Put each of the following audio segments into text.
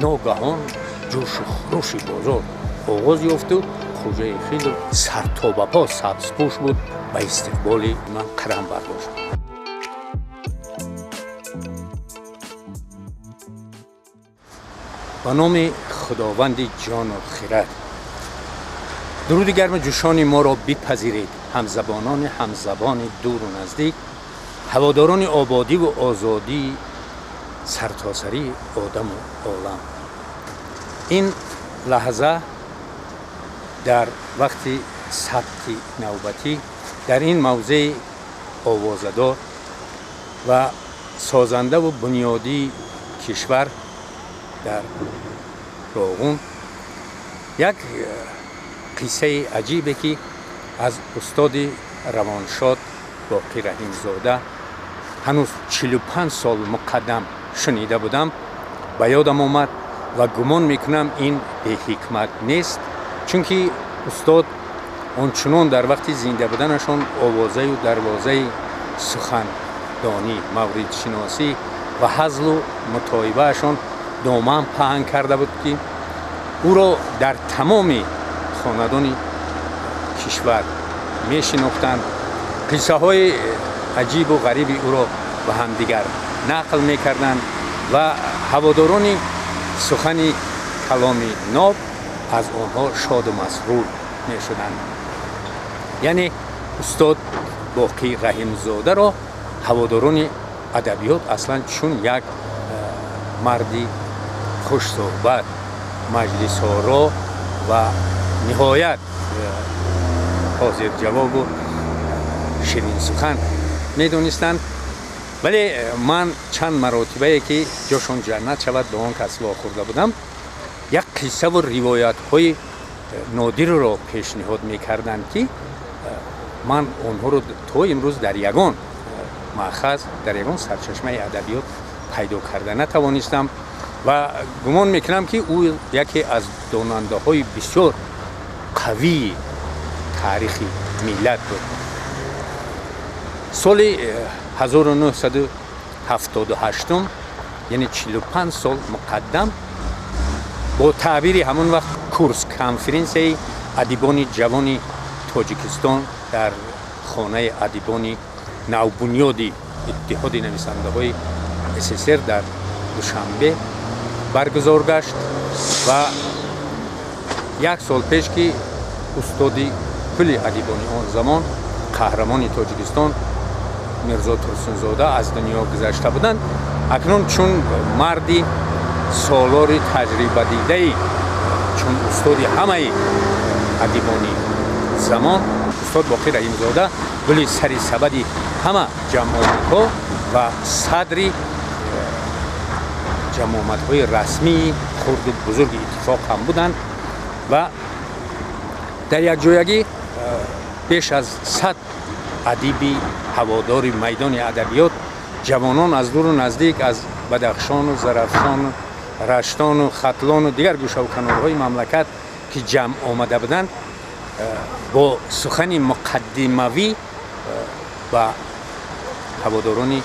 Ногаҳон ҷӯшу хурӯши бозор оғоз ёфту Хӯҷаи Хизр сар то ба по сабзпӯш буд, ба истиқболи ман қадам бардошт. Ба номи Худованди ҷону хирад, дуруди гарму ҷӯшони моро бипазиред, ҳамзабонони ҳамзабони дуру наздик, ҳаводорони ободиву озодии сартосарии одаму олам. Ин лаҳза дар вақти сабти навбатӣ дар ин мавзеи овозадор ва созандаву бунёдии кишвар дар Роғун як қиссаи аҷибе, ки аз устоди равоншод Боқӣ Раҳимзода ҳанӯз 45 сол муқаддам шунида будам, ба ёдам омад ва гумон мекунам, ин беҳикмат нест, чунки устод ончунон дар вақти зинда буданашон овозаю дарвозаи сухандонӣ, мавридшиносӣ ва ҳазлу мутоибаашон доман паҳн карда буд, ки ӯро дар тамоми хонадони кишвар мешинохтанд, қиссаҳои аҷибу ғариби ӯро ба ҳамдигар нақл мекарданд ва ҳаводорони сухани каломи ноб аз онҳо шоду масрур мешуданд. Яъне устод Боқӣ Раҳимзодаро ҳаводорони адабиёт аслан чун як марди хушсӯҳбат, маҷлисоро ва ниҳоят ҳозирҷавобу ширинсухан медонистанд. Вале ман чанд маротибае, ки ҷошон ҷаннат шавад, ба он кас вохӯрда будам, як қиссаву ривоятҳои нодирро пешниҳод мекарданд, ки ман онҳоро то имрӯз дар ягон маъхаз, дар ягон сарчашмаи адабиёт пайдо карда натавонистам ва гумон мекунам, ки ӯ яке аз донандаҳои бисёр қавии таърихи миллат буд. Соли 1978, яъне 45 сол муқаддам, бо таъбири ҳамон вақт курс конференсияи адибони ҷавони Тоҷикистон дар хонаи адибони навбунёди Иттиҳоди нависандаҳои СССР дар Душанбе баргузор гашт ва як сол пеш, ки устоди кулли адибони он замон, қаҳрамони Тоҷикистон Мирзо Турсунзода аз дунё гузашта буданд, акнун чун марди солори таҷрибадидаи, чун устоди ҳамаи адибони замон, устод Боқӣ Раҳимзода гули сари сабади ҳама ҷамъомадҳо ва садри ҷамъомадҳои расмии хурду бузурги иттифоқ ҳам буданд ва дар якҷоягӣ беш аз 100 адиби ҳаводори майдони адабиёт, ҷавонон аз дуру наздик, аз Бадахшону Зарафшону Раштону Хатлону дигар гӯшаву канорҳои мамлакат, ки ҷамъ омада буданд, бо сухани муқаддимавӣ ба ҳаводорони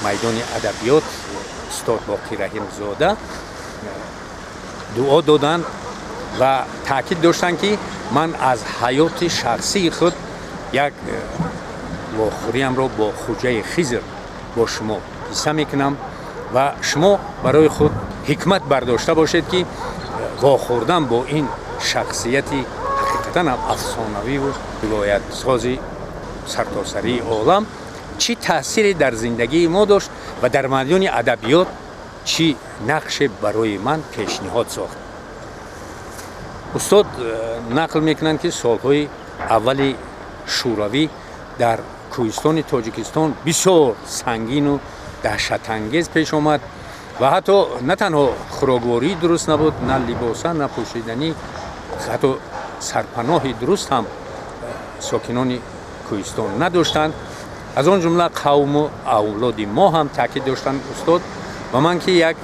майдони адабиёт устод Боқӣ Раҳимзода дуо доданд ва таъкид доштанд, ки ман аз ҳаёти шахсии худ як вохӯриамро бо Хӯҷаи Хизр бо шумо қисса мекунам ва шумо барои худ ҳикмат бардошта бошед, ки вохӯрдан бо ин шахсияти ҳақиқатан ҳам афсонавиву ривоятсози сартосарии олам чӣ таъсире дар зиндагии мо дошт ва дар майдони адабиёт чӣ нақше барои ман пешниҳод сохт. Устод нақл мекунанд, ки солҳои аввали шӯравӣ дар кӯҳистони Тоҷикистон бисёр сангину даҳшатангез пеш омад ва ҳатто на танҳо хӯрокворӣ дуруст набуд, на либоса, на пӯшиданӣ, ҳатто сарпаноҳи дуруст ҳам сокинони кӯҳистон надоштанд, аз он ҷумла қавму авлоди мо ҳам, таъкид доштанд устод. Ва ман, ки як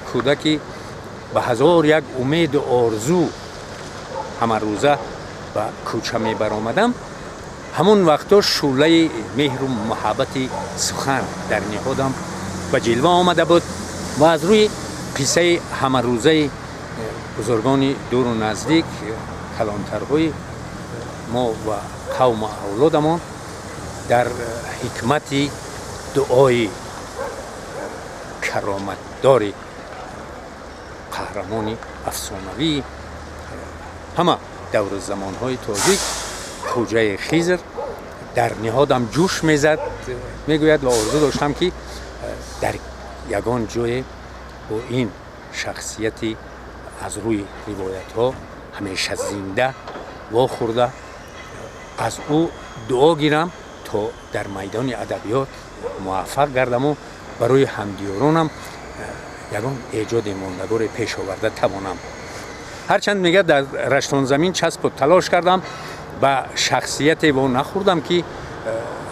кӯдаки ба ҳазор як умеду орзу ҳамарӯза ба кӯча мебаромадам, ҳамон вақтҳо шӯълаи меҳру муҳаббати сухан дар ниҳодам ба ҷилва омада буд ва аз рӯи Қиссаи ҳамарӯзаи бузургони дуру наздик, калонтарҳои мо ва қавму авлодамон дар ҳикмати дуои кароматдори қаҳрамони афсонавии ҳама давру замонҳои тоҷик, Хӯҷаи Хизр, дар ниҳодам ҷӯш мезад, мегӯяд, ва орзу доштам, ки дар ягон ҷое бо ин шахсияти аз рӯи ривоятҳо ҳамеша зинда вохӯрда, аз ӯ дуо гирам, то дар майдони адабиёт муваффақ гардаму барои ҳамдиёронам ягон эҷоди мондагоре пеш оварда тавонам. Ҳарчанд, мегӯяд, дар Раштонзамин часпу талош кардам, ба шахсияте во нахӯрдам, ки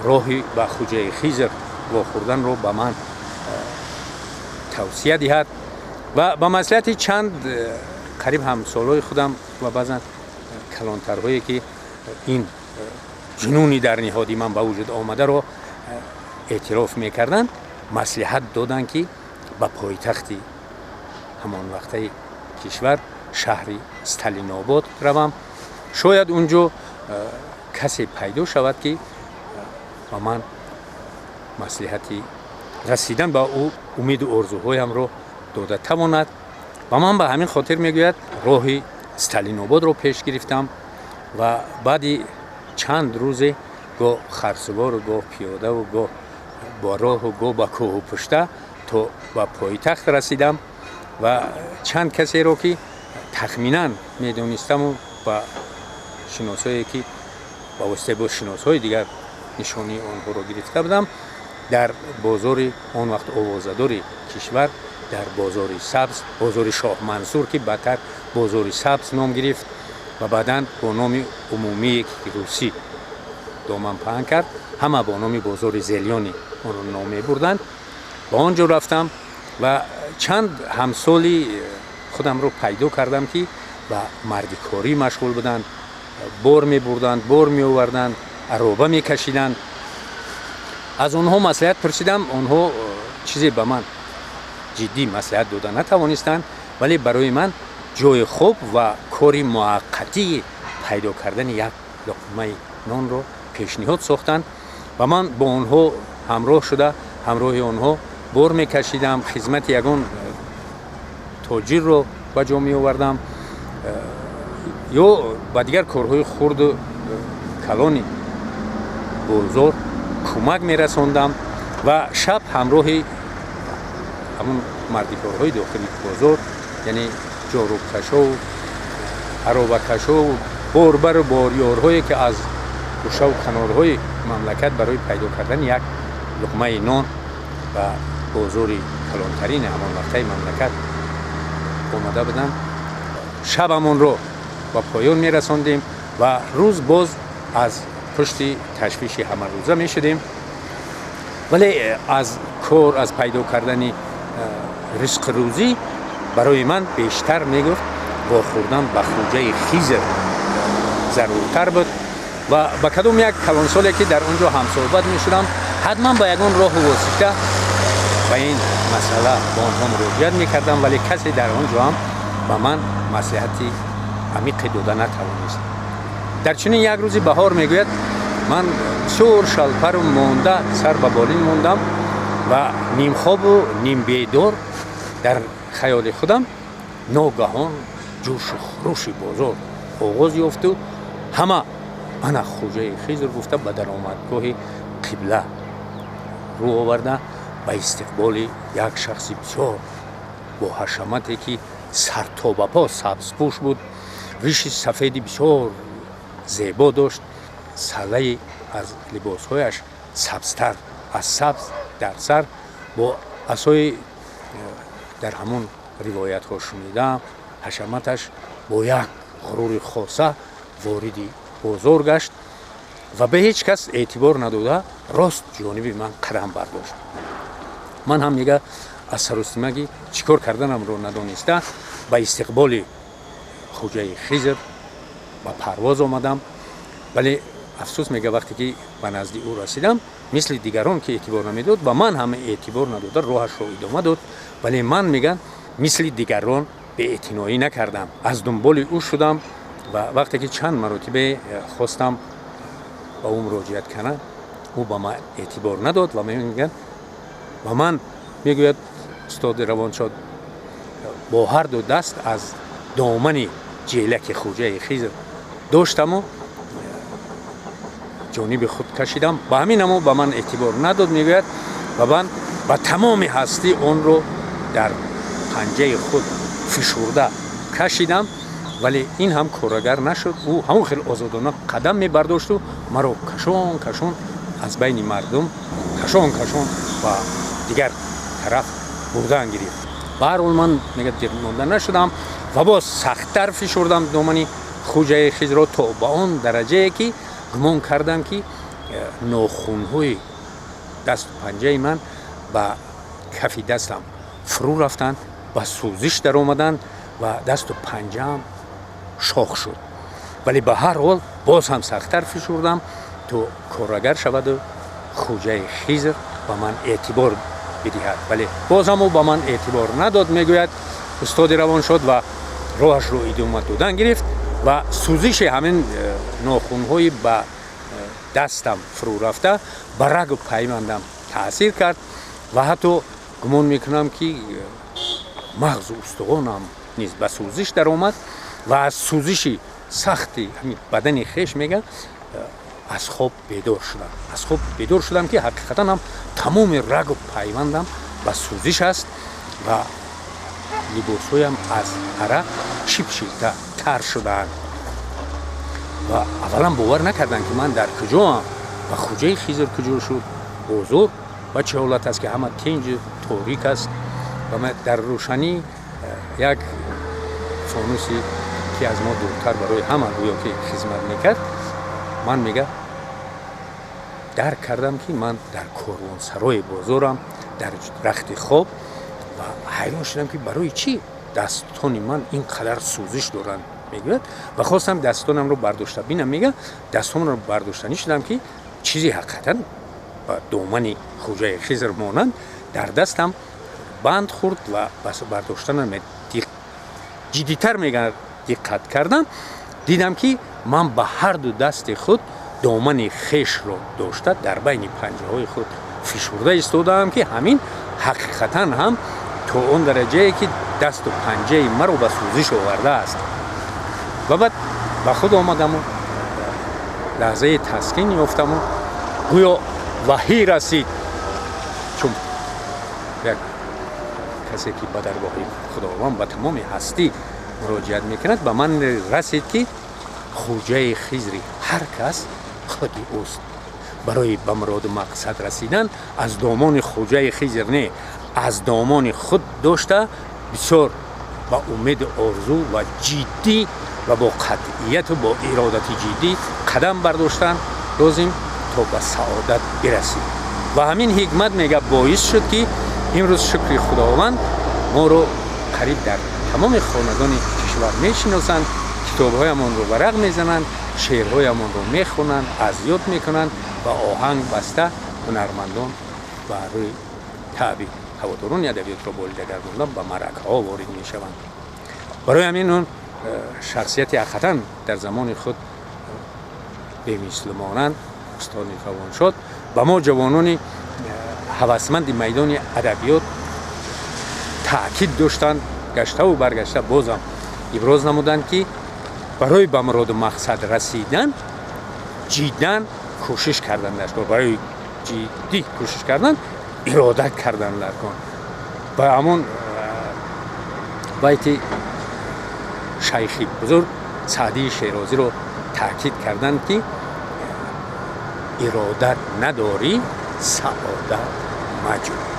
роҳи ба Хӯҷаи Хизр вохӯрданро ба ман тавсия диҳад. Ва ба маслиҳати чанд қариб ҳамсолҳои худам ва баъзан калонтарҳое, ки ин ҷунуни дар ниҳоди ман ба вуҷуд омадаро эътироф мекарданд, маслиҳат доданд, ки ба пойтахти ҳамон вақтаи кишвар, шаҳри Сталинобод равам, шояд он ҷо касе пайдо шавад, ки ба ман маслиҳати расидан ба ӯ умеду орзуҳоямро дода тавонад. Ва ман ба ҳамин хотир, мегӯяд, роҳи Сталинободро пеш гирифтам ва баъди чанд рӯзе гоҳ харсувору, гоҳ пиёдаву, гоҳ ба роҳу, гоҳ ба кӯҳу пушта то ба пойтахт расидам ва чанд касеро, ки тахминан медонистаму ба шиносое, ки ба воситаи бо шиносҳои дигар нишонии онҳоро гирифта будам, дар бозори он вақт овозадори кишвар, дар бозори Сабз, бозори Шоҳмансур, ки баъдтар бозори Сабз ном гирифт ва баъдан бо номи умумие, ки русӣ доман паҳн кард, ҳама бо номи бозори Зелёный онро ном мебурданд, ба он ҷо рафтам ва чанд ҳамсоли худамро пайдо кардам, ки ба мардикорӣ машғул буданд: бор мебурданд, бор меоварданд, ароба мекашиданд. Аз онҳо маслиҳат пурсидам. Онҳо чизе ба ман ҷиддӣ маслиҳат дода натавонистанд, вале барои ман ҷои хоб ва кори муваққатии пайдо кардани як луқмаи нонро пешниҳод сохтанд. Ва ман бо онҳо ҳамроҳ шуда, ҳамроҳи онҳо бор мекашидам, хизмати ягон тоҷирро ба ҷо меовардам ё ба дигар корҳои хурду калони бозор кӯмак мерасондам ва шаб ҳамроҳи ҳамун мардикорҳои дохили бозор, яъне ҷорубкашову аробакашову борбару борёрҳое, ки аз гӯшаву канорҳои мамлакат барои пайдо кардани як луқмаи нон ба бозори калонтарини ҳамон вақтаи мамлакат омада буданд, шабамонро ба поён мерасондем ва рӯз боз аз пушти ташвиши ҳамарӯза мешудем. Вале аз кор, аз пайдо кардани ризқу рӯзӣ барои ман бештар, мегуфт, вохӯрдан ба Хӯҷаи Хизр заруртар буд. Ва ба кадом як калонсоле, ки дар он ҷо ҳамсӯҳбат мешудам, ҳатман ба ягон роҳу восита ба ин масъала ба онҳо муроҷиат мекардам, вале касе дар он ҷо ҳам ба ман маслиҳати амиқе дода натавонист. Дар чунин як рӯзи баҳор, мегӯяд, ман бисёр шалпару монда сар ба болин мондам ва нимхобу нимбедор дар хаёли худам ногаҳон ҷӯшу хурӯши бозор оғоз ёфту ҳама «Ана Хӯҷаи Хизр» гуфта, ба даромадгоҳи қибла рӯ оварда, ба истиқболи як шахси бисёр бо ҳашамате, ки сартобапо сабзпӯш буд, риши сафеди бисёр зебо дошт, саллаи аз либосҳояш сабзтар аз сабз дар сар, бо асои дар ҳамон ривоятҳо шунидаам ҳашаматаш, бо як ғурури хоса вориди бозор гашт ва ба ҳеҷ кас эътибор надода, рост ҷониби ман қадам бардошт. Ман ҳам, мега, аз саросимагӣ чӣ кор карданамро надониста, ба истиқболи Хӯҷаи Хизр ба парвоз омадам. Вале афсӯс, мега, вақте ки ба назди ӯ расидам, мисли дигарон, ки эътибор намедод, ба ман ҳам эътибор надода, роҳашро идома дод. Вале ман, меган, Мисли дигарон беэътиноӣ накардам, аз дунболи ӯ шудам ва вақте ки чанд маротибе хостам ба ӯ муроҷиат кунам, ӯ ба ман эътибор надод ва мегӯяд ба ман, мегӯяд устоди равоншод, бо ҳар ду даст аз домани ҷелаки Хӯҷаи Хизр доштаму ҷониби худ кашидам. Ба ҳамин амо ба ман эътибор надод, мегӯяд, ва ман ба тамоми ҳастӣ онро дар панҷаи худ фишурда кашидам, вале ин ҳам корагар нашуд. Ӯ ҳамон хел озодона қадам мебардошту маро кашон кашон аз байни мардум кашон кашон ба дигар тараф бурдан гирифт. Ба ҳар ҳол, ман, мегӯяд, дер монда нашудам ва боз сахттар фишурдам домани Хӯҷаи Хизрро то ба он дараҷае, ки гумон кардам, ки нохунҳои дасту панҷаи ман ба кафи дастам фурӯ рафтанд, ба сӯзиш даромаданд ва дасту панҷаам шох шуд. Вале ба ҳар ҳол боз ҳам сахттар фишурдам, то корагар шаваду Хӯҷаи Хизр ба ман эътибор бидиҳад, вале боз ҳам ӯ ба ман эътибор надод, мегӯяд устоди равоншод, ва роҳашро идома додан гирифт. Ва сӯзиши ҳамин нохунҳои ба дастам фурӯ рафта ба рагу пайвандам таъсир кард ва ҳатто гумон мекунам, ки мағзу устухонам низ ба сӯзиш даромад. Ва аз сӯзиши сахти ҳамин бадани хеш, мега, аз хоб бедор шудам. Аз хоб бедор шудам, ки ҳақиқатан ҳам тамоми рагу пайвандам ба сӯзиш аст ва либосҳоям аз арақ шипшита тар шудаанд. Ва аввалан бовар накардам, ки ман дар куҷоам ва Хӯҷаи Хизр куҷо шуд, бозор ва чӣ ҳолат аст, ки ҳама тинҷ торик аст. Ва дар рӯшанӣ як фонуси, ки аз мо дуртар барои ҳама гӯё ки хизмат мекард, ман, мега, дарк кардам, ки ман дар корвонсарои бозорам, дар рахти хоб. Ва ҳайрон шудам, ки барои чӣ дастони ман ин қадар сӯзиш доранд, мегӯяд, ва хостам дастонамро бардошта бинам. Мега, дастонамро бардоштанӣ шудам, ки чизе ҳақиқатан ба домани Хӯҷаи Хизр монанд дар дастам банд хӯрд ва бардоштанам ҷиддитар, мега, диққат кардам, дидам, ки ман ба ҳар ду дасти худ домани хешро дошта, дар байни панҷаҳои худ фишурда истодаам, ки ҳамин ҳақиқатан ҳам то он дараҷае, ки дасту панҷаи маро ба сӯзиш овардааст. Ва баъд ба худ омадаму лаҳзаи таскин ёфтаму гӯё ваҳӣ расид, чун як касе, ки ба даргоҳи Худованд ба тамоми ҳастӣ муроҷиат мекунад, ба ман расид, ки Хӯҷаи Хизри ҳар кас худи ӯст. Барои ба муроду мақсад расидан аз домони Хӯҷаи Хизр не, аз домони худ дошта, бисёр ба умеду орзу ва ҷиддӣ ва бо қатъияту бо иродати ҷиддӣ қадам бардоштан лозим, то ба саодат бирасӣ. Ва ҳамин ҳикмат, мега, боис шуд, ки имрӯз, шукри Худованд, моро қариб дар тамоми хонадони кишвар мешиносанд, китобҳоямонро варақ мезананд, шеърҳоямонро мехонанд, аз ёд мекунанд ва оҳанг баста ҳунармандон ба рӯи таъби ҳаводорони адабиётро болида гардонда ба маъракаҳо ворид мешаванд. Барои ҳамин он шахсияти ҳақиқатан дар замони худ бемислу монанд устоди равоншод ба мо, ҷавонони ҳавасманди майдони адабиёт, таъкид доштанд, гаштаву баргашта бозам иброз намуданд, ки барои ба муроду мақсад расидан ҷиддан кӯшиш кардан дар кор, барои ҷиддӣ кӯшиш кардан ирода кардан дар кор. Ба ҳамон байти шайхи бузург Саъдии Шерозиро таъкид карданд, ки иродат надорӣ, саодат маҷӯ.